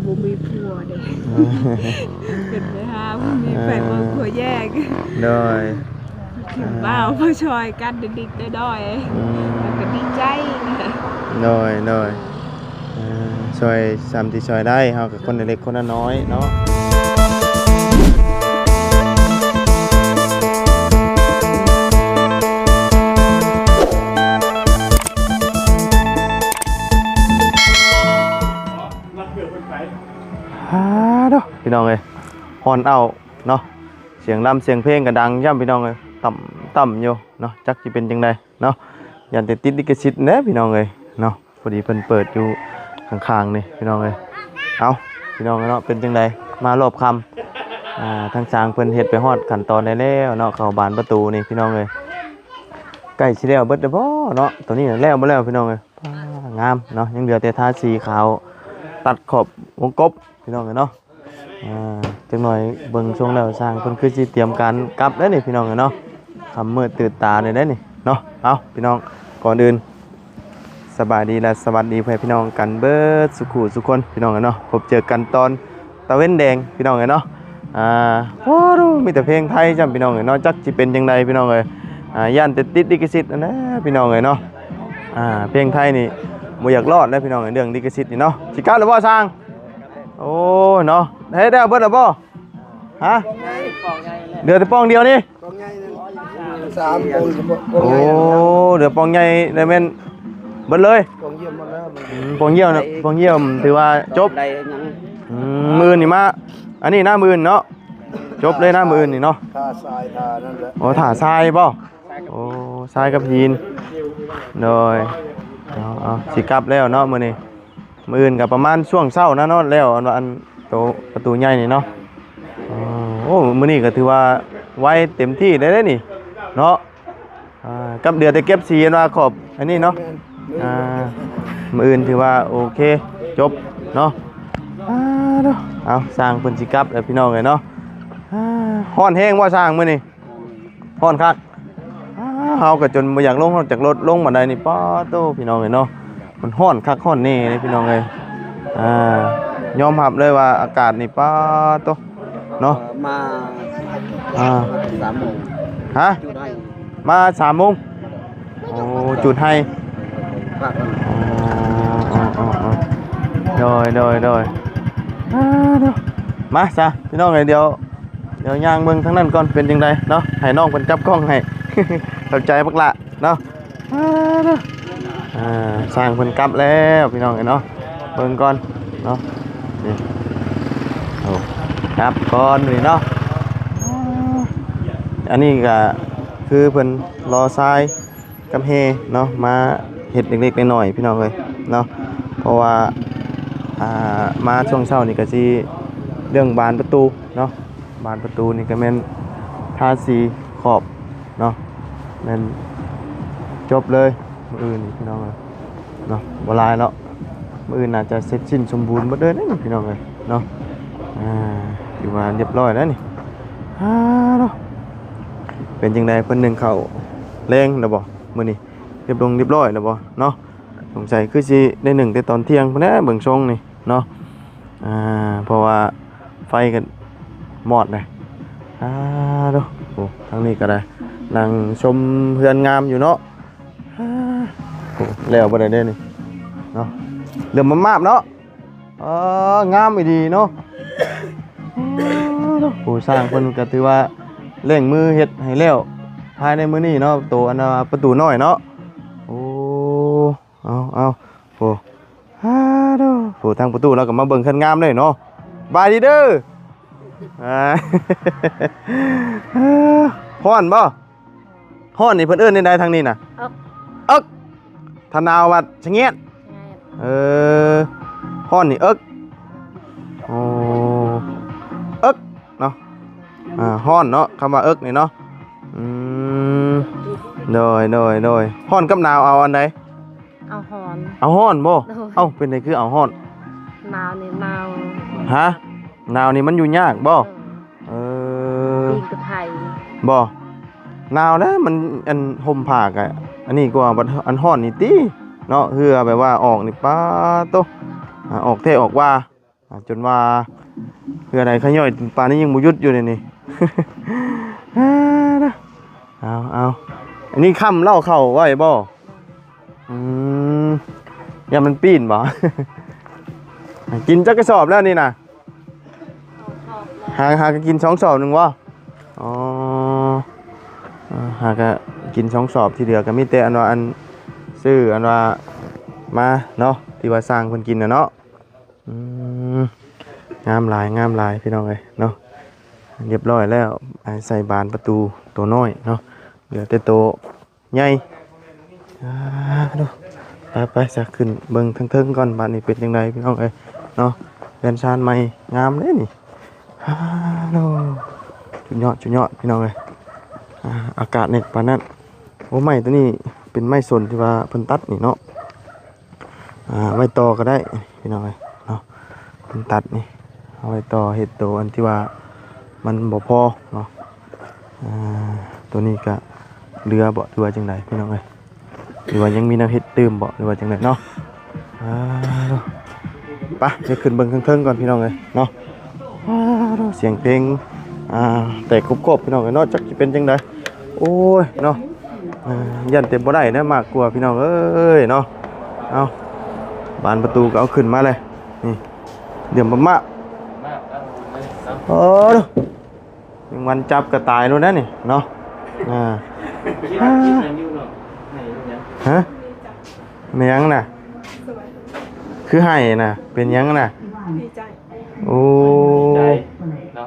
ບໍ່ມີຜົວເດ້ ເປັນໄປຫາບໍ່ມີໃຜເບິ່ງຜົວແຍກ ໂດຍ ເປັນບ່າວມາຊ່ອຍກັນນິດໆໜ້ອຍໆ ແລ້ວກໍດີໃຈ ໂດຍ ໂດຍ ເອີ ຊ່ອຍສ່ຳທີ່ຊ່ອຍໄດ້ ເຮົາກໍຄົນລະເລັກຄົນລະນ້ອຍເນາະ. ຮາໂດ ພີ່ນ້ອງເອີຍ ຮ້ອນອ້າວເນາະ ສຽງລຳສຽງເພງກໍດັງຊ້ຳ ພີ່ນ້ອງເອີຍ ຕ່ຳໆຢູ່ເນາະ ຈັກຊິເປັນຈັ່ງໃດເນາະ ຢ້ານແຕ່ຕິດລິຂະສິດແຫຼະ ພີ່ນ້ອງເອີຍເນາະ. ພໍດີເພິ່ນເປີດຢູ່ຂ້າງໆນີ້ ພີ່ນ້ອງເອີຍ ເອົ້າ ພີ່ນ້ອງເນາະ ເປັນຈັ່ງໃດ ມາຮອບຄ່ຳ ອ່າ ທາງຊ່າງເພິ່ນເຮັດໄປຮອດຂັ້ນຕອນໃດແລ້ວເນາະ ເຂົ້າບານປະຕູນີ້ ພີ່ນ້ອງເອີຍ ໃກ້ຊິແລ້ວເບິດແລ້ວບໍ່ເນາະ ໂຕນີ້ແລ້ວບໍ່ແລ້ວ ພີ່ນ້ອງເອີຍ ວ້າ ງາມເນາະ ຍັງເຫຼືອແຕ່ທາສີຂາວ ຕັດຂອບວົງກົບ ພີ່ນ້ອງເອີຍເນາະ. ອ່າ ຈັກໜ່ອຍເບິ່ງຊົງແລ້ວ ຊ່າງເພິ່ນຄືຊິຕຽມການກັບແລ້ວນີ້ ພີ່ນ້ອງເອີຍເນາະ ຄ່ຳມືດຕື່ນຕາແລ້ວນີ້ເນາະ. ເອົ້າ ພີ່ນ້ອງ ກ່ອນອື່ນ ສະບາຍດີ ແລະ ສະຫວັດດີພໍ່ແມ່ພີ່ນ້ອງກັນເບິດສູ່ຄູ່ສູ່ຄົນ ພີ່ນ້ອງເອີຍເນາະ ພົບເຈີກັນຕອນຕາເວັນແດງ ພີ່ນ້ອງເອີຍເນາະ. ອ່າ ໂອ້ ມີແຕ່ເພງໄທຊ້ຳ ພີ່ນ້ອງເອີຍເນາະ ຈັກຊິເປັນຈັ່ງໃດ ພີ່ນ້ອງເອີຍ ອ່າ ຢ້ານແຕ່ຕິດລິຂະສິດຫັ້ນແຫຼະ ພີ່ນ້ອງເອີຍເນາະ. ອ່າ ເພງໄທນີ້ບໍ່ຢາກລອດແລ້ວ ພີ່ນ້ອງເອີຍ ເລື່ອງລິຂະສິດນີ້ເນາະ. ຊິກັບແລ້ວບໍ່ຊ່າງ? ໂອ້ຍເນາະ ເຮັດແລ້ວເບິດແລ້ວບໍ່? ຮະ? ເຫຼືອແຕ່ປ່ອງດຽວນີ້? ປ່ອງໃຫຍ່ໜຶ່ງ ສາມປ່ອງ ໂອ້ ເຫຼືອປ່ອງໃຫຍ່ໄດ້ແມ່ນເບິດເລີຍ ປ່ອງຢ້ຽມໝົດແລ້ວ ອືມ ປ່ອງຢ້ຽມນະ ປ່ອງຢ້ຽມຖືວ່າຈົບ ໄດ້ຫຍັງ ອືມ ມື້ອື່ນນີ້ມາ ອັນນີ້ນະ ມື້ອື່ນເນາະ ຈົບເລີຍນະ ມື້ອື່ນນີ້ເນາະ ທ່າຊາຍ ທ່ານັ້ນແຫຼະ ໂອ້ ທ່າຊາຍບໍ່? ໂອ້ ຊາຍກັບຫີນ ໂດຍ ເອົາໆ ຊິກັບແລ້ວເນາະມື້ນີ້. ມື້ອື່ນກໍປະມານຊ່ວງເຊົ້ານະເນາະ ແລ້ວອັນວ່າອັນໂຕປະຕູໃຫຍ່ນີ້ເນາະ. ໂອ້ ມື້ນີ້ກໍຖືວ່າໄວເຕັມທີ່ເດ້ນີ້ເນາະ. ອ່າ ກັບເຫຼືອແຕ່ເກັບສີອັນວ່າຂອບອັນນີ້ເນາະ. ອ່າ ມື້ອື່ນຖືວ່າໂອເຄ ຈົບເນາະ. ອ່າ ເອົາ ຊ່າງເພິ່ນຊິກັບແລ້ວ ພີ່ນ້ອງເອີຍເນາະ. ອ່າ ຮ້ອນແຮງບໍ່ຊ່າງມື້ນີ້? ຮ້ອນຄັກ ອ້າ ເຮົາກໍຈົນບໍ່ຢາກລົງຈາກລົດ ລົງມາໄດ້ນີ້ ປາໂຕ ພີ່ນ້ອງເອີຍເນາະ ມັນຮ້ອນຄັກຮ້ອນແນ່ເດ້ ພີ່ນ້ອງເອີຍ. ອ່າ ຍອມຮັບເລີຍວ່າອາກາດນີ້ ປາໂຕ ເນາະ ມາ ອ່າ ສາມໂມງ ຮະ ມາສາມໂມງ ໂອ້ ຈູດໄຮ່ ໂດຍ ໂດຍ ໂດຍ ມາຊະ ພີ່ນ້ອງເອີຍ ດຽວ ດຽວຍ່າງເບິ່ງທາງນັ້ນກ່ອນ ເປັນຈັ່ງໃດເນາະ ໃຫ້ນ້ອງເພິ່ນຈັບກ້ອງໃຫ້ ຂອບໃຈບັກຫຼ້າເນາະ. ອ່າ ຊ່າງເພິ່ນກັບແລ້ວ ພີ່ນ້ອງເອີຍເນາະ ເບິ່ງກ່ອນເນາະ ນີ້ ໂອ້ ກັບກ່ອນນີ້ເນາະ. ອັນນີ້ກະຄືເພິ່ນລໍຊາຍ ກັບແຮ່ເນາະ ມາເຮັດເລັກໆນ້ອຍໆ ພີ່ນ້ອງເອີຍເນາະ ເພາະວ່າ ອ່າ ມາຊ່ວງເຊົ້ານີ້ກະຊິເລື່ອງບານປະຕູເນາະ ບານປະຕູນີ້ກະແມ່ນທາສີຂອບເນາະ ແມ່ນຈົບເລີຍມື້ອື່ນນີ້ ພີ່ນ້ອງເອີຍເນາະ ບໍ່ຫຼາຍເນາະ ມື້ອື່ນໜ້າຈະເສັດສິ້ນສົມບູນໝົດເລີຍເດ້ນີ້ ພີ່ນ້ອງເອີຍເນາະ. ອ່າ ຖືວ່າຮຽບຮ້ອຍແລ້ວນີ້ ອ່າ ເນາະ ເປັນຈັ່ງໃດ ເພິ່ນໜຶ້ງເຂົ້າແລງແລ້ວບໍ່ມື້ນີ້? ຮຽບລົງຮຽບຮ້ອຍແລ້ວບໍ່ເນາະ? ສົງໄສຄືຊິໄດ້ໜຶ້ງແຕ່ຕອນທ່ຽງພຸ້ນແຫຼະ ເບິ່ງຊົງນີ້ເນາະ. ອ່າ ເພາະວ່າໄຟກໍມອດແຫຼະ. ອ່າ ໂອ້ ທາງນີ້ກໍໄດ້ ນັ່ງຊົມເຮືອນງາມຢູ່ເນາະ. ອ່າ ໂອ້ ແລ້ວບໍ່ໄດ້ເດ້ນີ້ເນາະ ເລີ່ມມາບໆເນາະ. ອໍ ງາມອີ່ຫຼີເນາະ. ໂອ້ ຊ່າງເພິ່ນກໍຖືວ່າເລັ່ງມືເຮັດໃຫ້ແລ້ວພາຍໃນມື້ນີ້ເນາະ ໂຕອັນວ່າປະຕູນ້ອຍເນາະ. ໂອ້ ເອົາໆ ໂອ້ ຮາໂດ ໂອ້ ທາງປະຕູລາວກໍມາເບິ່ງຄັນງາມເລີຍເນາະ. ບາຍດີເດີ ອ່າ ຮ້ອນບໍ່? ຮ້ອນນີ້ເພິ່ນເອີ້ນແນວໃດທາງນີ້ນະ? ເອິກ ເອິກ ຖ້າໜາວວ່າຊະແງດ ຊະແງດ ເອີ ຮ້ອນນີ້ເອິກ ໂອ້ ເອິກເນາະ ອ່າ ຮ້ອນເນາະ ຄຳວ່າເອິກນີ້ເນາະ. ອືມ ໂດຍ ໂດຍ ໂດຍ ຮ້ອນກັບໜາວເອົາອັນໃດ? ເອົາຮ້ອນ ເອົາຮ້ອນບໍ່? ໂດຍ ເອົ້າ ເປັນໃດຄືເອົາຮ້ອນ? ໜາວນີ້ໜາວ ຮະ? ໜາວນີ້ມັນຢູ່ຍາກບໍ່? ເອີ ເອີ ປີນກະໄພບໍ່? ໜາວແລ້ວ ມັນ ອັນ ຫົ່ມຜ້າກະ ອັນນີ້ກວ່າ ບັດອັນຮ້ອນນີ້ຕິເນາະ ເຫື່ອແບບວ່າອອກນີ້ ປາໂຕ ອາ ອອກແທ້ອອກວ່າ ອ່າ ຈົນວ່າເຮືອໃດຂະຫຍ້ອຍປານນີ້ຍັງບໍ່ຢຸດຢູ່ເດນີ້. ເອົາ ເອົາ ອັນນີ້ຄ້ຳເຫຼົ້າເຂົ້າໄວ້ບໍ່? ອືມ ຢ້ານມັນປີ້ນບໍ່? ກິນຈັກກະສອບແລ້ວນີ້ນະ? ຫາ ຫາກໍກິນສອງສອບໜຶ່ງບໍ່? ອໍ ເອີ ຫາກະກິນສອງສອບ ທີ່ເຫຼືອກໍມີແຕ່ອັນວ່າ ອັນ ຊື້ອັນວ່າມາເນາະ ທີ່ວ່າຊ່າງເພິ່ນກິນນະເນາະ. ອືມ ງາມຫຼາຍ ງາມຫຼາຍ ພີ່ນ້ອງເອີຍເນາະ. ຮຽບຮ້ອຍແລ້ວ ໃສ່ບານປະຕູໂຕນ້ອຍເນາະ ເຫຼືອແຕ່ໂຕໃຫຍ່. ອາ ໂດ ໄປໆ ຊະ ຂຶ້ນເບິ່ງເທິງໆກ່ອນ ບາດນີ້ເປັນຈັ່ງໃດ ພີ່ນ້ອງເອີຍເນາະ. ເຮືອນຊານໃໝ່ງາມເດ້ນີ້. ອາ ໂດ ສຸດຍອດ ສຸດຍອດ ພີ່ນ້ອງເອີຍ. ອາ ອາກາດນີ້ປານນັ້ນ. ໂອ້ ໄມ້ຕົວນີ້ເປັນໄມ້ສົນທີ່ວ່າເພິ່ນຕັດນີ້ເນາະ. ອ່າ ໄວ້ຕໍ່ກໍໄດ້ພີ່ນ້ອງເອີຍເນາະ. ມັນຕັດນີ້ ເອົາໄວ້ຕໍ່ເຮັດໂຕອັນທີ່ວ່າມັນບໍ່ພໍເນາະ. ອ່າ ໂຕນີ້ກະເຫຼືອບໍ່ ຫຼືວ່າຈັ່ງໃດພີ່ນ້ອງເອີຍ? ຫຼືວ່າຍັງມີແນວເຮັດຕື່ມບໍ່ ຫຼືວ່າຈັ່ງໃດເນາະ? ອ່າ ໄປ ດຽວຂຶ້ນເບິ່ງເທິງໆກ່ອນພີ່ນ້ອງເອີຍເນາະ. ອ່າ ສຽງເພງ ອ່າ ແຕກໂຄບໆ ພີ່ນ້ອງເອີຍເນາະ. ຈັກຊິເປັນຈັ່ງໃດ? ໂອ້ຍເນາະ ເອີ ຢ້ານແຕ່ບໍ່ໄດ້ນະ ມາກກວ່າພີ່ນ້ອງເອີຍເນາະ. ເອົາ ບານປະຕູກໍເອົາຂຶ້ນມາແລ້ວ ນີ້ ເດືອມປະມາ. ໂອ້ ແມງວັນຈັບກໍຕາຍໂລດນະນີ້ເນາະ. ອ່າ ຮະ ແມ່ນຫຍັງນະ? ຄືໄຫ້ນະ? ເປັນຫຍັງນະ? ດີໃຈ. ໂອ້ ດີໃຈເນາະ.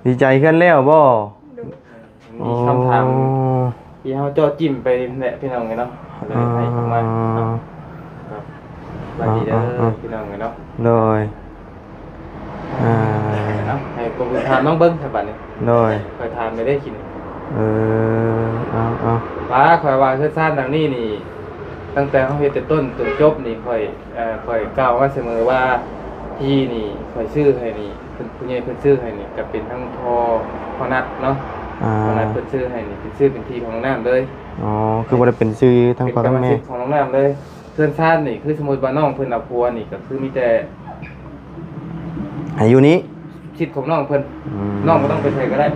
ດີໃຈເຮືອນແລ້ວບໍ່? ໂດຍ. ມີຄຳຖາມທີ່ເຮົາເຈາະຈິ້ມໄປແຫຼະ ພີ່ນ້ອງເອີຍເນາະ ກໍເລີຍໃຫ້ເຂົ້າມາເນາະ. ສະບາຍດີເດີ ພີ່ນ້ອງເອີຍເນາະ. ໂດຍ. ອ່າ ເນາະ ໃຫ້ຜູ້ອື່ນຖາມລອງເບິ່ງຊະບາດນີ້. ໂດຍ. ຂ້ອຍຖາມໄດ້ເດ້ ກິນ. ເອີ ເອົາໆ ວ່າ ຂ້ອຍວ່າເຮືອນຊານຫຼັງນີ້ນີ້ ຕັ້ງແຕ່ເຮົາເຮັດແຕ່ຕົ້ນຈົນຈົບນີ້ ຂ້ອຍ ເອີ ຂ້ອຍກ່າວມາສະເໝີວ່າ ທີ່ນີ້ຂ້ອຍຊື້ໃຫ້ນີ້ ເພິ່ນ ຜູ້ໃຫຍ່ເພິ່ນຊື້ໃຫ້ນີ້ ກໍເປັນທັງພໍ່ ພໍ່ນັດເນາະ. ອ່າ ພໍ່ນັດເພິ່ນຊື້ໃຫ້ນີ້ ເປັນ ຊື້ເປັນທີ່ຂອງນ້ອງນ້ຳເລີຍ. ອໍ ຄືບໍ່ໄດ້ເປັນຊື່ທາງພໍ່ທາງແມ່? ເປັນກຳມະສິດຂອງນ້ອງນ້ຳເລີຍ. ເຮືອນຊານນີ້ ຄືສົມມຸດວ່ານ້ອງເພິ່ນເອົາຜົວນີ້ ກໍຄືມີແຕ່ໃຫ້ຢູ່ນີ້ ສິດຂອງນ້ອງເພິ່ນ. ອືມ ນ້ອງບໍ່ຕ້ອງໄປໃສກໍໄດ້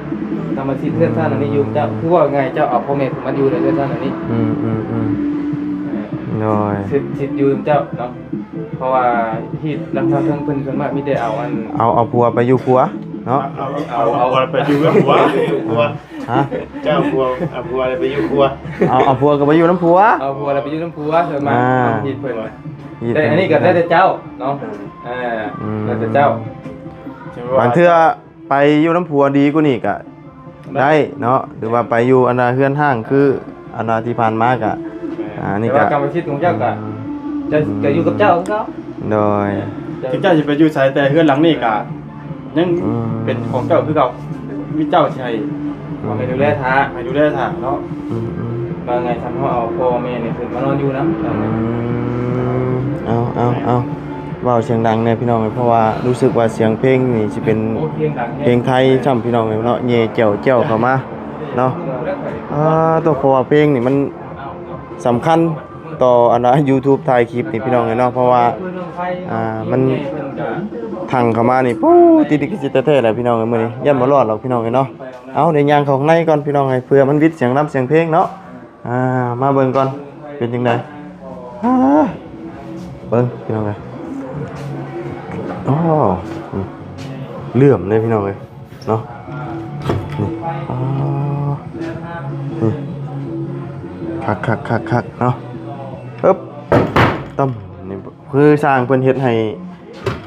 ກຳມະສິດເຮືອນຊານອັນນີ້ຢູ່ເຈົ້າ. ອືມ ຄືເວົ້າງ່າຍ ເຈົ້າເອົາພໍ່ແມ່ເພິ່ນມາຢູ່ໃນເຮືອນຊານອັນນີ້. ອືມໆໆ ເອີ ໂດຍ. ສິດ ສິດຢູ່ເຈົ້າເນາະ ເພາະວ່າຮີດຫຼັງຄາເທິງເພິ່ນສ່ວນມາກມີແຕ່ເອົາອັນ ເອົາ ເອົາຜົວໄປຢູ່ຄົວເນາະ. ເອົາ ເອົາ ເອົາ ເອົາຜົວໄປຢູ່ເຮືອນຜົວ. ຮະ? ເຈົ້າຜົວ ເອົາຜົວໄປຢູ່ຄົວ. ເອົາ ເອົາຜົວກໍໄປຢູ່ນຳຜົວ. ເອົາຜົວແລ້ວໄປຢູ່ນຳຜົວ ສ່ວນມາກ ອ່າ ເຮັດເພິ່ນ. ແຕ່ອັນນີ້ກໍແລ້ວແຕ່ເຈົ້າເນາະ. ອ່າ ອືມ ແລ້ວແຕ່ເຈົ້າ. ບາງເທື່ອໄປຢູ່ນຳຜົວດີກວ່ານີ້ກໍໄດ້ເນາະ ຫຼືວ່າໄປຢູ່ອັນນ່າເຮືອນຮ້າງ ຄືອັນນ່າທີ່ຜ່ານມາກໍ ແມ່ນ ອັນນີ້ ແຕ່ວ່າກຳມະສິດຂອງເຈົ້າກໍ ອືມ ຈະ ຈະຢູ່ກັບເຈົ້າຄືເກົ່າ. ໂດຍ. ເຈົ້າ ເຈົ້າຊິໄປຢູ່ໃສ ແຕ່ເຮືອນຫຼັງນີ້ກໍ ຍັງ ອືມ ເປັນຂອງເຈົ້າຄືເກົ່າ ມີເຈົ້າຊິໃຫ້ ອືມ ພໍ່ແມ່ດູແລຖ້າ ໃຫ້ດູແລຖ້າເນາະ. ອືມໆ ວ່າໄງ ຄັນເຮົາເອົາພໍ່ແມ່ນີ້ຂຶ້ນມານອນຢູ່ນຳ. ອືມ ເອົາ ເອົາ ເອົາ ເວົ້າສຽງດັງແດ່ພີ່ນ້ອງເອີຍ ເພາະວ່າຮູ້ສຶກວ່າສຽງເພງນີ້ຊິເປັນ ໂອ້ ເພງດັງແຮງ ເພງໄທຊ້ຳ ພີ່ນ້ອງເອີຍເນາະ ແຍ່ແຈ່ວໆເຂົ້າມາເນາະ. ອ່າ ໂຕ ເພາະວ່າເພງນີ້ມັນສຳຄັນ ຕໍ່ອັນວ່າ YouTube ຖ່າຍຄລິບນີ້ພີ່ນ້ອງເອີຍເນາະ ເພາະວ່າ ອ່າ ມັນທັ່ງເຂົ້າມານີ້ ປູ້ ຕິດລິຂະສິດແທ້ໆແຫຼະພີ່ນ້ອງເອີຍ. ມື້ນີ້ຢ້ານບໍ່ລອດດອກພີ່ນ້ອງເອີຍເນາະ. ເອົາ ດຽວຍ່າງເຂົ້າຂ້າງໃນກ່ອນພີ່ນ້ອງເອີຍ ເພື່ອມັນວິດສຽງລຳສຽງເພງເນາະ. ອ່າ ມາເບິ່ງກ່ອນ ເປັນຈັ່ງໃດ? ອ່າ ເບິ່ງພີ່ນ້ອງເອີຍ ອໍ ນີ້ ເຫຼື້ອມເລີຍພີ່ນ້ອງເອີຍ ເນາະ. ນີ້ ອໍ ນີ້ ຄັກໆໆໆເນາະ. ເອີບ ຕ້ຳ ນີ້ຄືຊ່າງເພິ່ນເຮັດໃຫ້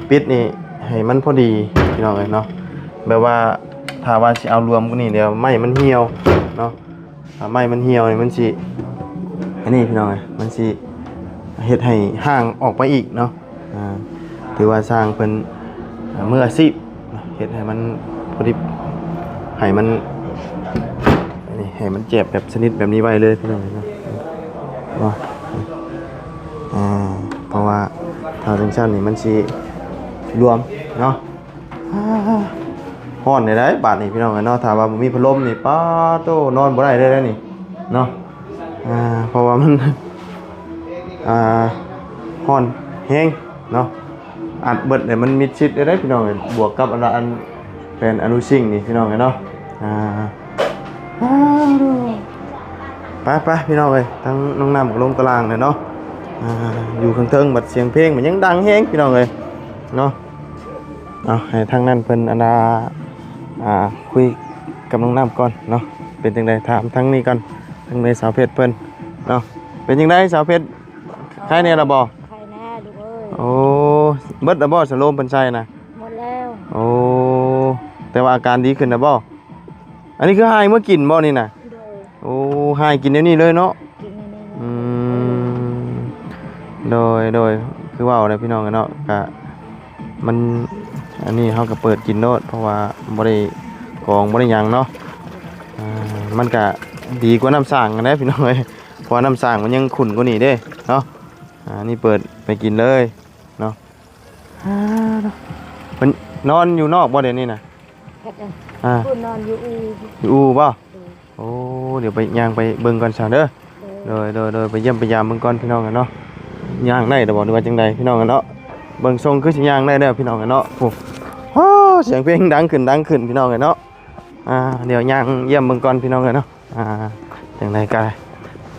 ປິດນີ້ໃຫ້ມັນພໍດີພີ່ນ້ອງເອີຍເນາະ. ແບບວ່າຖ້າວ່າຊິເອົາລວມກວ່ານີ້ແລ້ວໄມ້ມັນຫ່ຽວເນາະ. ຖ້າໄມ້ມັນຫ່ຽວນີ້ມັນຊິ ອັນນີ້ພີ່ນ້ອງເອີຍ ມັນຊິເຮັດໃຫ້ຫ່າງອອກໄປອີກເນາະ. ອ່າ ຖືວ່າຊ່າງເພິ່ນ ອ່າ ມືອາຊີບເນາະ ເຮັດໃຫ້ມັນພໍດີ ໃຫ້ມັນ ນີ້ ໃຫ້ມັນແຈບແບບສະໜິດແບບນີ້ໄວ້ເລີຍພີ່ນ້ອງເນາະ ເນາະ. ອ່າ ເພາະວ່າຖ້າຈັ່ງຊັ້ນນີ້ມັນຊິລວມເນາະ. ອ່າ ຮ້ອນໄດ໋ບາດນີ້ພີ່ນ້ອງເອີຍເນາະ ຖ້າວ່າບໍ່ມີພັດລົມນີ້ ປາໂຕ ນອນບໍ່ໄດ້ເລີຍໄດ໋ນີ້ເນາະ. ອ່າ ເພາະວ່າມັນ ອ່າ ຮ້ອນແຮງເນາະ. ອັດເບິດເລີຍ ມັນມິດຊິດເດ້ພີ່ນ້ອງເອີຍ ບວກກັບອັນວ່າອັນແຜ່ນອະລູຊິງນີ້ພີ່ນ້ອງເອີຍເນາະ. ອ່າ ໄປໆ ພີ່ນ້ອງເອີຍ ທາງນ້ອງນ້ຳກໍລົງຕາລ່າງແລ້ວເນາະ. ອ່າ ຢູ່ເທິງໆ ບັດສຽງເພງມັນຍັງດັງແຮງພີ່ນ້ອງເອີຍເນາະ. ເອົາ ໃຫ້ທາງນັ້ນເພິ່ນອັນນ່າ ອ່າ ຄຸຍກັບນ້ອງນ້ຳກ່ອນເນາະ. ເປັນຈັ່ງໃດ ຖາມທາງນີ້ກ່ອນ ທາງແມ່ສາວເພັດເພິ່ນເນາະ. ເປັນຈັ່ງໃດສາວເພັດ ໄຄແນ່ລະບໍ່? ໄຄແນ່ລູກເອີຍ. ໂອ້ ເບິດລະບໍ່ ສະໂລມເພິ່ນໃສ່ນະ? ໝົດແລ້ວ. ໂອ້ ແຕ່ວ່າອາການດີຂຶ້ນລະບໍ່? ອັນນີ້ຄືໃຫ້ເມືອກິນບໍ່ນີ້ນະ? ໂດຍ. ໂອ້ ໃຫ້ກິນແນວນີ້ເລີຍເນາະ? ກິນແນວນີ້ເລີຍ. ອືມ ໂດຍ ໂດຍ ຄືເວົ້າແຫຼະພີ່ນ້ອງເນາະ ກະ ມັນ ອັນນີ້ເຮົາກໍເປີດກິນໂລດ ເພາະວ່າບໍ່ໄດ້ກອງບໍ່ໄດ້ຫຍັງເນາະ. ອ່າ ມັນກະດີກວ່ານ້ຳສ້າງຫັ້ນແຫຼະພີ່ນ້ອງເອີຍ ເພາະວ່ານ້ຳສ້າງມັນຍັງຂຸ່ນກວ່ານີ້ເດ້ເນາະ. ອ່າ ນີ້ເປີດໄປກິນເລີຍເນາະ. ອ່າ ເພິ່ນນອນຢູ່ນອກບໍ່ດຽວນີ້ນະ? ເຮັດຫຍັງ? ອ່າ ເພິ່ນນອນຢູ່ອູ່. ຢູ່ອູ່ບໍ່? ໂດຍ. ໂອ້ ດຽວໄປ ຍ່າງໄປເບິ່ງກ່ອນຊະເດີ. ໂດຍ ໂດຍ ໂດຍ ໂດຍ ໄປຢ້ຽມໄປຢາມເບິ່ງກ່ອນພີ່ນ້ອງເອີຍເນາະ. ຍ່າງໄດ້ຫຼືບໍ່ ຫຼືວ່າຈັ່ງໃດພີ່ນ້ອງເອີຍເນາະ? ເບິ່ງຊົງຄືຊິຍ່າງໄດ້ເດີພີ່ນ້ອງເອີຍເນາະ. ໂອ້ ໂອ້ ສຽງເພງດັງຂຶ້ນ ດັງຂຶ້ນພີ່ນ້ອງເອີຍເນາະ. ອ່າ ດຽວຍ່າງຢ້ຽມເບິ່ງກ່ອນພີ່ນ້ອງເອີຍເນາະ. ອ່າ ຈັ່ງໃດກໍ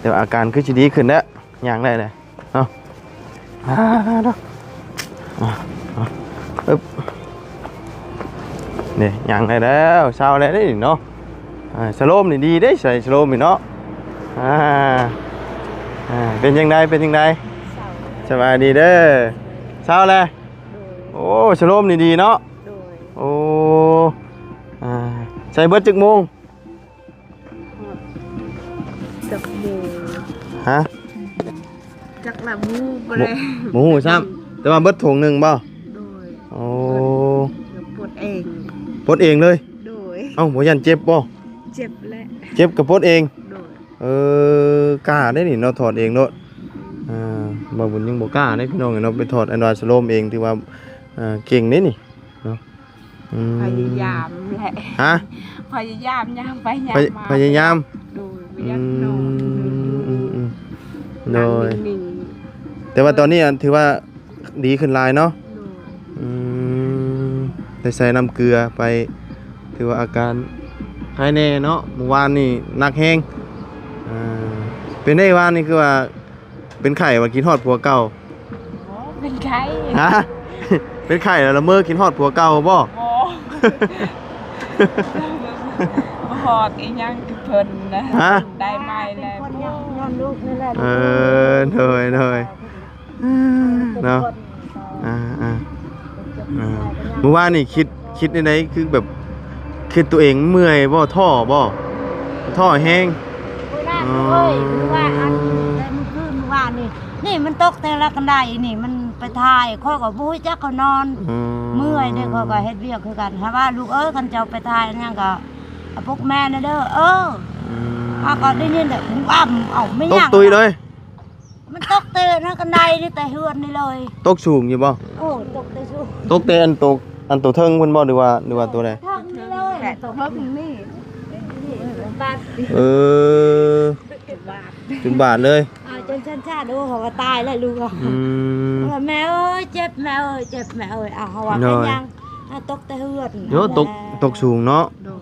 ດຽວອາການຄືຊິດີຂຶ້ນແລ້ວ ຍ່າງໄດ້ແລ້ວ. ເອົາ ອ່າ ເນາະ ອ່າ ອ່າ ອຶບ ນີ້ຍ່າງໄດ້ແລ້ວ ເຊົາແລ້ວເດ້ເນາະ. ອ່າ ສະໂລມນີ້ດີເດ້ ໃສ່ສະໂລມນີ້ເນາະ. ອ່າ ອ່າ ເປັນຈັ່ງໃດ ເປັນຈັ່ງໃດ? ສະບາຍດີເດີ ເຊົາແລ້ວ. ໂດຍ. ໂອ້ ສະໂລມນີ້ດີເນາະ. ໂດຍ. ໂອ້ ອ່າ ໃສ່ເບິດຈັກໂມງ? ຈັກໂມງ? ຮະ? ຈັກລະ ບໍ່ຮູ້ ບໍ່ໄດ້ ບໍ່ ບໍ່ຮູ້ຊ້ຳ ແຕ່ວ່າເບິດຖົງໜຶ່ງບໍ່? ໂດຍ. ໂອ້ ປົດເອງ ປົດເອງເລີຍ? ໂດຍ. ເອົ້າ ບໍ່ຢ້ານເຈັບບໍ່? ເຈັບແຫຼະ ເຈັບກໍປົດເອງ. ໂດຍ. ເອີ ກ້າເດ້ນີ້ເນາະ ຖອດເອງໂລດ. ອ່າ ບ່າວບຸນຍັງບໍ່ກ້າເດ້ພີ່ນ້ອງເນາະ ໄປຖອດອັນວ່າສະໂລມເອງ ຖືວ່າ ອ່າ ເກັ່ງເດ້ນີ້ເນາະ. ອືມ ພະຍາຍາມແຫຼະ. ຮະ? ພະຍາຍາມຍ່າງໄປຍ່າງມາ ພະຍາຍາມ. ໂດຍ. ອືມ ອືມໆ ໂດຍ. ແຕ່ວ່າຕອນນີ້ ອັນ ຖືວ່າດີຂຶ້ນຫຼາຍເນາະ. ໂດຍ. ອືມ ໄດ້ໃສ່ນ້ຳເກືອໄປ ຖືວ່າອາການຫາຍແນ່ເນາະ. ມື້ວານນີ້ໜັກແຮງ. ອ່າ ເປັນໄດ້ວານນີ້ ຄືວ່າ ເປັນໄຂ້ວ່າຄິດຮອດຜົວເກົ່າ? ບໍ່ເປັນໄຂ້. ຮະ? ເປັນໄຂ້ແລ້ວລະເມີຄິດຮອດຜົວເກົ່າບໍ່? ບໍ່. ບໍ່ຮອດອີ່ຫຍັງຄືເພິ່ນນະ. ຮະ? ໄດ້ໃໝ່ແລ້ວ. ຍ້ອນລູກນີ້ແຫຼະ. ເອີ ໂດຍ ໂດຍ ເນາະ. ອ່າ ອ່າ ອ່າ ມື້ວານນີ້ຄິດ ຄິດແນວໃດ? ຄືແບບ ຄືຕົວເອງເມື່ອຍບໍ່? ທໍ້ບໍ່? ທໍ້ແຮງ? ໂອ້ຍ ເອີ ຄືວ່າອັນ ແຕ່ມື້ຄືນມື້ວານນີ້ ນີ້ມັນຕົກແຕ່ລະກັນໄດນີ້ ມັນໄປຖ່າຍ ຂ້ອຍກໍບໍ່ຮູ້ຈັກເຂົານອນ. ອືມ ເມື່ອຍເດ້ ຂ້ອຍກໍເຮັດວຽກຄືກັນ. ຫາວ່າ ລູກເອີຍ ຄັນເຈົ້າໄປຖ່າຍຫຍັງກໍເອົາປຸກແມ່ນະເດີ. ເອີ ອືມ ເຮົາກໍໄດ້ຍິນແຕ່ອຳ ເອົ້າ ແມ່ນຫຍັງ? ຕົກຕຸ້ຍເລີຍ. ມັນຕົກແຕ່ນັ້ນກັນໄດນີ້ ແຕ່ເຮືອນນີ້ເລີຍ. ຕົກສູງຢູ່ບໍ່? ໂອ້ ຕົກແຕ່ສູງ. ຕົກແຕ່ອັນໂຕ ອັນໂຕເທິງພຸ້ນບໍ່ ຫຼືວ່າ ຫຼືວ່າໂຕໃດ? ເທິງນີ້ເລີຍ ຕົກເທິງນີ້ ບາດ. ເອີ ຈົນບາດເລີຍ. ອ່າ ຈົນຊັ້ນຊາດ. ໂອ້ ເຮົາວ່າຕາຍແລ້ວລູກ. ອືມ ແມ່ເອີຍ ເຈັບ ແມ່ເອີຍ ເຈັບ ແມ່ເອີຍ. ເອົາ ເຮົາວ່າເປັນຫຍັງ? ຕົກແຕ່ເຮືອນ. ໂຍ ຕົກ ຕົກສູງເນາະ. ໂດຍ.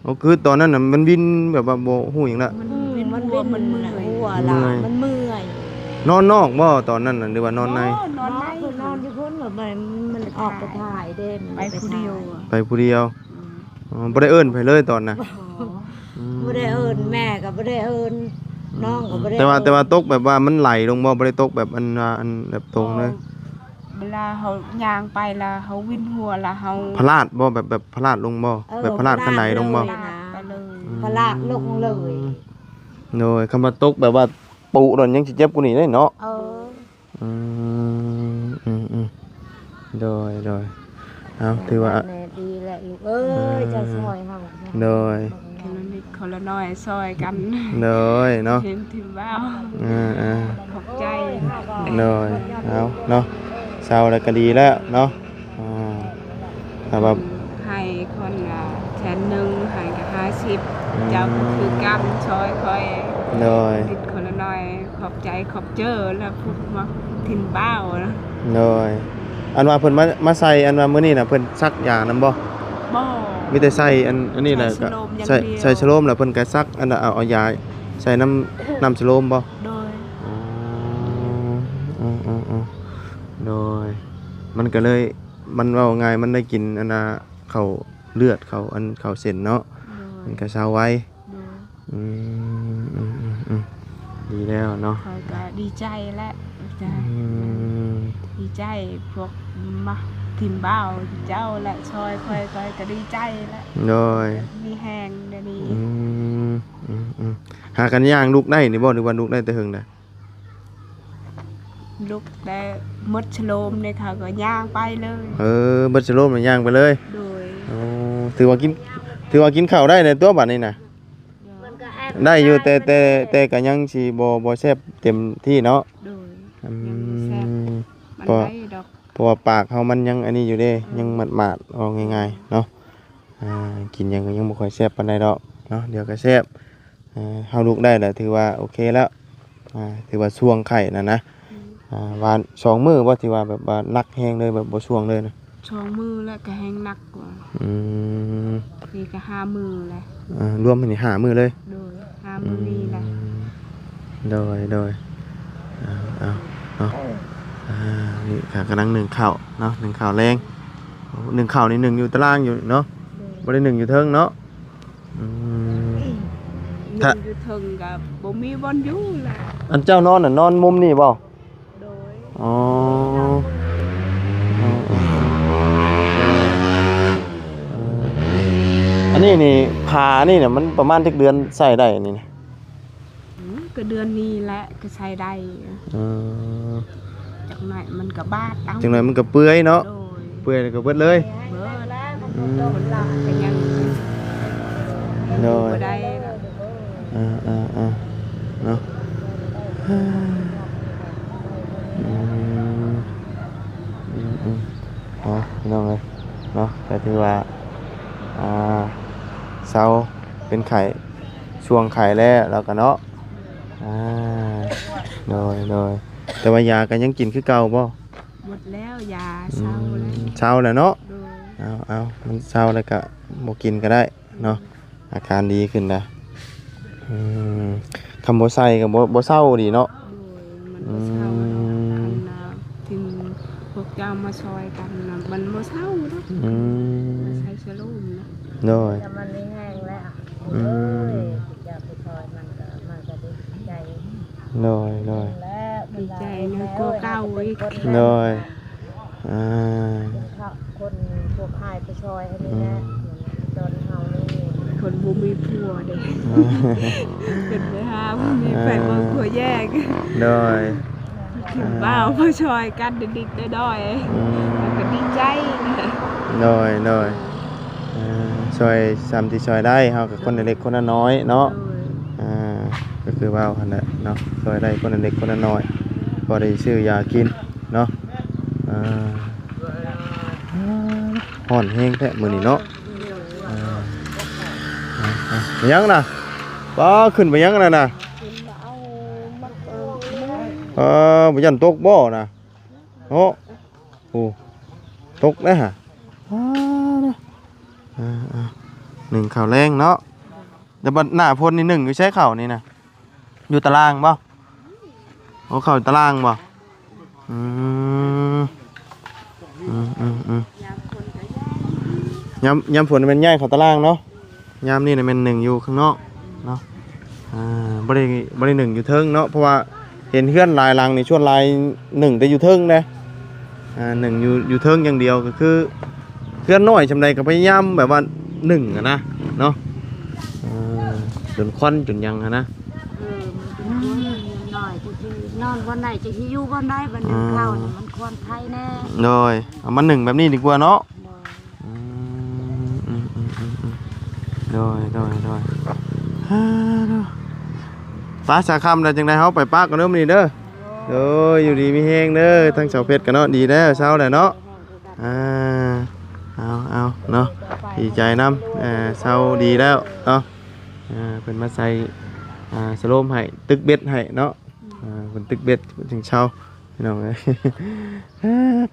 ໂອ້ ຄືຕອນນັ້ນນະ ມັນວິນແບບວ່າບໍ່ຮູ້ຫຍັງລະ. ມັນວິນຫົວ ມັນເມື່ອຍ ມັນເມື່ອຍ. ນອນນອກບໍ່ຕອນນັ້ນນະ ຫຼືວ່ານອນໃນ? ນອນໃນ. ນອນຢູ່ພຸ້ນ ມັນ ມັນອອກໄປຖ່າຍເດ້. ໄປຜູ້ດຽວ. ໄປຜູ້ດຽວ. ອືມ ອໍ ບໍ່ໄດ້ເອີ້ນໃຜເລີຍຕອນນະ? ບໍ່. ອືມ ບໍ່ໄດ້ເອີ້ນ ແມ່ກໍບໍ່ໄດ້ເອີ້ນ ນ້ອງກໍບໍ່ໄດ້. ແຕ່ວ່າ ແຕ່ວ່າຕົກແບບວ່າມັນໄຫຼລົງບໍ່? ບໍ່ໄດ້ຕົກແບບອັນວ່າ ອັນແບບຕົງເລີຍ. ເວລາເຮົາຍ່າງໄປລະເຮົາວິນຫົວລະເຮົາ ພະລາດບໍ່? ແບບ ແບບພະລາດລົງບໍ່? ເອີ ແບບພະລາດຂັ້ນໄດລົງບໍ່? ພະລາດໄປເລີຍ. ອືມ ພະລາດລົງເລີຍ. ໂດຍ. ຄັນວ່າຕົກແບບວ່າປຸໂດນຍັງຊິເຈັບກວ່ານີ້ເດ້ເນາະ. ເອີ ອືມ ອືມ ອືມ ໂດຍ ໂດຍ. ເອົາ ຖືວ່າ ແມ່ດີແຫຼະລູກເອີຍ. ເອີ ເຈົ້າຊ່ອຍເຮົາ. ໂດຍ. ຄົນລະນິດຄົນລະໜ້ອຍຊ່ອຍກັນ. ໂດຍເນາະ. ເຫັນທີມບ່າວ. ເອີໆ ຂອບໃຈ. ໂດຍ. ເອົາເນາະ ເຊົາແລ້ວກໍດີແລ້ວເນາະ. ອ່າ ຖ້າວ່າໃຫ້ຄົນລະແສນໜຶ່ງ ໃຫ້ກໍຫ້າສິບ. ອືມ ເຈົ້າກໍຄືກັນ ຊ່ອຍຂ້ອຍ. ໂດຍ. ຄົນລະນິດຄົນລະໜ້ອຍ ຂອບໃຈຂອບເຈີລະ ຜູ້ມາຖິ່ນບ່າວນະ. ໂດຍ. ອັນວ່າເພິ່ນມາ ມາໃສ່ ອັນວ່າມື້ນີ້ນະ ເພິ່ນສັກຢານຳບໍ່? ບໍ່ ມີແຕ່ໃສ່ອັນ ອັນນີ້ແຫຼະ ໃສ່ສະໂລມຢ່າງດຽວ ໃສ່ ໃສ່ສະໂລມ ແລ້ວເພິ່ນກໍສັກ ອັນ ເອົາ ເອົາຢາໃສ່ນຳ ນຳສະໂລມບໍ່? ໂດຍ ອໍ ໂດຍ ມັນກໍເລີຍ ມັນເວົ້າງ່າຍ ມັນໄດ້ກິນອັນນ່າ ເຂົ້າເລືອດ ເຂົ້າອັນ ເຂົ້າເສັ້ນເນາະ ໂດຍ ມັນກໍເຊົາໄວ. ໂດຍ ອືມ ອືມ ອືມ ອືມ ດີແລ້ວເນາະ ຂ້ອຍກໍດີໃຈແຫຼະ ອືມ ດີໃຈ ພວກມາ ທີມບ່າວເຈົ້າແຫຼະ ຊ່ອຍຂ້ອຍ ຂ້ອຍກໍດີໃຈແຫຼະ ໂດຍ ມີແຮງດຽວນີ້ ອືມ ອືມ ອືມ ຫາກັນຍ່າງລຸກໄດ້ນີ້ບໍ່ ຫຼືວ່າລຸກໄດ້ແຕ່ເຫິງແລ້ວ? ລຸກແຕ່ໝົດສະໂລມເດ້ ເຂົາກໍຍ່າງໄປເລີຍ ເອີ ເບິດສະໂລມແລ້ວຍ່າງໄປເລີຍ ໂດຍ ໂອ້ ຖືວ່າກິນ ຖືວ່າກິນເຂົ້າໄດ້ແລ້ວຕົວະ ບັດນີ້ນະ ໂດຍ ໄດ້ຢູ່ ແຕ່ ແຕ່ ແຕ່ກໍຍັງຊິບໍ່ ບໍ່ແຊບເຕັມທີ່ເນາະ ໂດຍ ອືມ ຍັງບໍ່ແຊບປານໃດດອກ ເພາະວ່າປາກເຮົາມັນຍັງອັນນີ້ຢູ່ເດ້ ອືມ ຍັງໝາດໆ ເວົ້າງ່າຍໆເນາະ ອ່າ ກິນຫຍັງກໍຍັງບໍ່ຄ່ອຍແຊບປານໃດດອກເນາະ ດຽວກໍແຊບ ເອີ ເຮົາລຸກໄດ້ແລ້ວ ຖືວ່າໂອເຄແລ້ວ ອ່າ ຖືວ່າຊ່ວງໄຂ້ນັ້ນນະ ອືມ ອ່າ ວ່າສອງມື້ບໍ່ ທີ່ວ່າແບບວ່າໜັກແຮງເລີຍ ແບບບໍ່ຊ່ວງເລີຍນະ? ສອງມື້ແລ້ວກໍແຮງໜັກກວ່າ ອືມ ນີ້ກໍຫ້າມື້ແລ້ວ ອ່າ ລວມນີ້ຫ້າມື້ເລີຍ ໂດຍ ຫ້າມື້ນີ້ແຫຼະ ອືມ ໂດຍ ໂດຍ ເອົາ ເອົາເນາະ ອ່າ ນີ້ກໍກຳລັງໜຶ້ງເຂົ້າເນາະ ໜຶ້ງເຂົ້າແລງ ໂອ້ ໜຶ້ງເຂົ້ານີ້ໜຶ້ງຢູ່ຕາລ່າງຢູ່ເນາະ ໂດຍ ບໍ່ໄດ້ໜຶ້ງຢູ່ເທິງເນາະ ອືມ ຖ້າ ຢູ່ເທິງກໍບໍ່ມີບ່ອນຢູ່ແຫຼະ ອັນເຈົ້ານອນນະ ນອນມຸມນີ້ບໍ່? ໂດຍ ອໍ ເອີ ເອີ ເອີ ອັນນີ້ນີ້ ຜ້ານີ້ນະ ມັນປະມານຈັກເດືອນໃຊ້ໄດ້ອັນນີ້ນະ? ອືມ ກໍເດືອນນີ້ແຫຼະ ກໍໃຊ້ໄດ້ ເອີ ຈັກໜ້ອຍມັນກໍບາດເອົາ ຈັກໜ້ອຍມັນກໍເປື່ອຍເນາະ ໂດຍ ເປື່ອຍແລ້ວກໍເບິດເລີຍ ເບິດ ອືມ ກໍຍັງ ໂດຍ ບໍ່ໄດ້ລະ ເອີ ເອີ ເນາະ ອືມ ອືມ ອືມ ເອົາ ພີ່ນ້ອງເອີຍເນາະ ກໍຖືວ່າ ອ່າ ເຊົາເປັນໄຂ້ ຊ່ວງໄຂ້ແລ້ວ ແລ້ວກໍເນາະ ອ່າ ໂດຍ ໂດຍ ແຕ່ວ່າຢາກໍຍັງກິນຄືເກົ່າບໍ່? ໝົດແລ້ວ ຢາ ອືມ ເຊົາແລ້ວ ເຊົາແລ້ວເນາະ ໂດຍ ເອົາ ເອົາ ມັນເຊົາແລ້ວກໍບໍ່ກິນກໍໄດ້ເນາະ ອືມ ອາການດີຂຶ້ນນະ ອືມ ຄັນບໍ່ໃສ່ກໍບໍ່ ບໍ່ເຊົາດີເນາະ ໂດຍ ມັນບໍ່ເຊົາດອກ ອືມ ອັນນ່າ ທີ່ພວກເຈົ້າມາຊ່ອຍກັນນະ ມັນບໍ່ເຊົາດອກ ອືມ ໃສ່ສະໂລມນະ ໂດຍ ແຕ່ມັນມີແຮງແລ້ວ ອືມ ໂອ້ຍ ຢາກໄປຊ່ອຍມັນກໍ ມັນກໍດີໃຈ ໂດຍ ໂດຍ ດີໃຈໃນກວ່າເກົ່າອີກ ໂດຍ ອ່າ ຄົນພວກອ້າຍໄປຊ່ອຍໃຫ້ນີ້ແຫຼະ ອືມ ຕອນເຮົານີ້ ຄົນບໍ່ມີຜົວເດ້ ອືມ ເປັນໄປຫາບໍ່ມີແຟນ ອ່າ ເບິ່ງຜົວແຍກ ໂດຍ ເຫັນບ່າວມາຊ່ອຍກັນນິດໆໜ້ອຍໆ ອືມ ມັນກໍດີໃຈ ໂດຍ ໂດຍ ເອີ ຊ່ອຍສ່ຳທີ່ຊ່ອຍໄດ້ ເຮົາກໍຄົນລະເລັກຄົນລະນ້ອຍເນາະ ໂດຍ ອ່າ ກໍຄືເວົ້າຫັ້ນແຫຼະເນາະ ຊ່ອຍໄດ້ຄົນລະເລັກຄົນລະນ້ອຍ ພໍໄດ້ຊື້ຢາກິນເນາະ ອ່າ ຮ້ອນແຮງແທ້ມື້ນີ້ເນາະ ອ່າ ອ່າ ອ່າ ໄປຫຍັງນະ? ປ້າ ຂຶ້ນໄປຫຍັງນັ້ນນະ? ເອີ ບໍ່ຢ້ານຕົກບໍ່ນະ? ເນາະ ໂອ້ ຕົກແລ້ວຫະ ອ່າ ອ່າ ໜຶ້ງເຂົ້າແລງເນາະ ແຕ່ບັດໜ້າຝົນນີ້ໜຶ້ງຢູ່ໃສເຂົ້ານີ້ນະ? ຢູ່ຕາລ່າງບໍ່? ໂອ້ ເຂົ້າຕາລ່າງບໍ່? ອືມ ອືມ ອືມ ອືມ ຍາມ ຍາມຝົນແມ່ນຍ້າຍເຂົ້າຕາລ່າງເນາະ ຍາມນີ້ນະແມ່ນໜຶ້ງຢູ່ຂ້າງນອກເນາະ ອ່າ ບໍ່ໄດ້ ບໍ່ໄດ້ໜຶ້ງຢູ່ເທິງເນາະ ເພາະວ່າເຫັນເຮືອນຫຼາຍຫຼັງນີ້ ສ່ວນຫຼາຍໜຶ້ງແຕ່ຢູ່ເທິງເດ້ ອ່າ ໜຶ້ງຢູ່ ຢູ່ເທິງຢ່າງດຽວ ກໍຄືເຮືອນນ້ອຍສ່ຳໃດກໍພະຍາຍາມແບບວ່າໜຶ້ງຫັ້ນນະເນາະ ເອີ ຈົນຄວັນຈົນຫຍັງຫັ້ນນະ ເອີ ມັນເປັນຄົນໜ້ອຍ ຈະຊິນອນບ່ອນໃດ ຈະຊິຢູ່ບ່ອນໃດ ບັດໜຶ່ງ ອ່າ ເຂົ້ານີ້ມັນຄວັນໄຟແດ່ ໂດຍ ເອົາມາໜຶ້ງແບບນີ້ດີກວ່າເນາະ ໂດຍ ອືມ ອືມ ໂດຍ ໂດຍ ໂດຍ ປາ ສາຄຳ ແລ້ວຈັ່ງໃດເຮົາໄປປະກັນເດີມື້ນີ້ເດີ ໂດຍ ຢູ່ດີມີແຮງເດີ ທັງສາວເພັດກໍເນາະ ດີແລ້ວ ເຊົາແລ້ວເນາະ ອ່າ ເອົາ ເອົາເນາະ ດີໃຈນຳ ເອີ ເຊົາດີແລ້ວເນາະ ອ່າ ເພິ່ນມາໃສ່ ອ່າ ສະໂລມໃຫ້ ຕຶກເບັດໃຫ້ເນາະ ອ່າ ເພິ່ນຕຶກເບັດ ເພິ່ນຈຶ່ງເຊົາ ພີ່ນ້ອງເອີຍ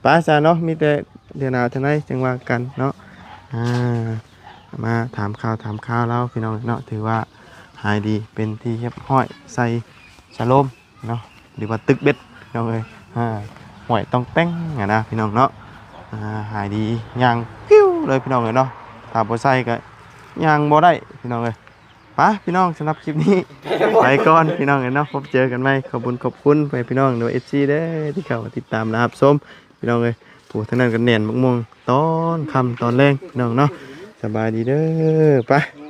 ໄປຊະເນາະ ມີແຕ່ເທື່ອໜ້າເທື່ອໃນຈັ່ງວ່າກັນເນາະ ອ່າ ມາຖາມຂ່າວຖາມຄາວລາວ ພີ່ນ້ອງເນາະ ຖືວ່າຫາຍດີເປັນທີ່ຮຽບຮ້ອຍ ໃສ່ສະໂລມເນາະ ຫຼືວ່າຕຶກເບັດ ພີ່ນ້ອງເອີຍ ອ່າ ຫ້ວຍຕ້ອງແຕ່ງຫັ້ນນະ ພີ່ນ້ອງເນາະ ອ່າ ຫາຍດີ ຍ່າງພິ້ວເລີຍ ພີ່ນ້ອງເອີຍເນາະ ຖ້າບໍ່ໃສ່ກໍຍ່າງບໍ່ໄດ້ ພີ່ນ້ອງເອີຍ. ໄປພີ່ນ້ອງ ສຳລັບຄລິບນີ້ ໄປກ່ອນພີ່ນ້ອງເອີຍເນາະ ພົບເຈີກັນໃໝ່ ຂອບຄຸນຂອບຄຸນໄປພີ່ນ້ອງ ຫຼືວ່າ ເອັຟຊີ ເດີ ທີ່ເຂົ້າມາຕິດຕາມ ແລະ ຮັບຊົມ ພີ່ນ້ອງເອີຍ ໂອ້ ທາງນັ້ນກໍແໜ້ນໝາກມ່ວງຕອນຄ່ຳຕອນແລງ ພີ່ນ້ອງເນາະ ສະບາຍດີເດີ ໄປ.